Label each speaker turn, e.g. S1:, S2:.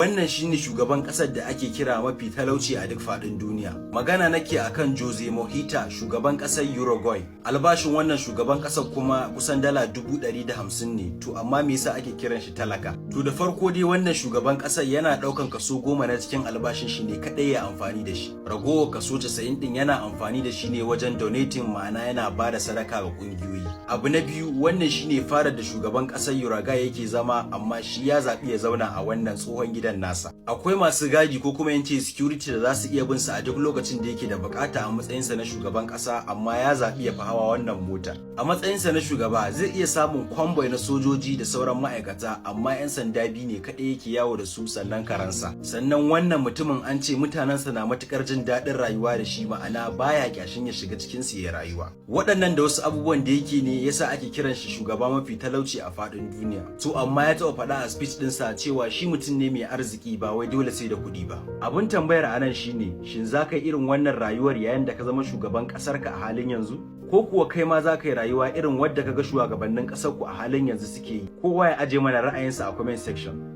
S1: Wannan shine shugaban kasar da ake kira mafi talauci a duk faɗin duniya. Magana nake akan Jose Mujica, shugaban kasar Uruguay. Albashin wannan shugaban kasar kuma kusan $150,000 ne. To amma me yasa ake kiran shi talaka? To da farko dai, wannan shugaban kasar yana ɗaukan kaso 10 na cikin albashin shi ne kaɗai ya amfani da shi. Ragowar kaso 90 ɗin yana amfani da shi ne wajen donating, ma'ana yana ba da sadaka ga ƙungiyoyi. Abu na biyu, wannan shine fadar da shugaban kasar Uruguay yake zama, amma shi ya zaɓi ya zauna a wannan tsohon gidan nasa. Akwai masu gadi ko kuma yance security da za su iya bin sa a duk lokacin da yake da bukata a matsayinsa na shugaban kasa, amma ya zaɓi ya fi hawa wannan mota. A matsayinsa na shugaba, zai iya samun convoy na sojoji da sauran ma'aikata, amma 'yan sanda biyu ne kaɗai yake yawo da su, sannan karansa. Sannan wannan mutumin an ce mutanensa na matukar jin daɗin rayuwa da shi, ma'ana baya kyashin ya shiga cikin su ya rayuwa. Waɗannan da wasu abubuwan da yake ne yasa ake kiran shi shugaba mafi talauci a faɗin duniya. To amma ya taɓa faɗa a speech ɗinsa cewa shi mutum ne mai arziki, ba wai dole sai da kuɗi ba. Abin tambayar anan shine, shin za ka yi irin wannan rayuwar yayin da ka zama shugaban ƙasar ka a halin yanzu? Ko kuwa kai ma za ka yi rayuwa irin wadda ka ga shugabannin ƙasar ku a halin yanzu suke yi? Kowa ya aje mana ra'ayinsa a comment section.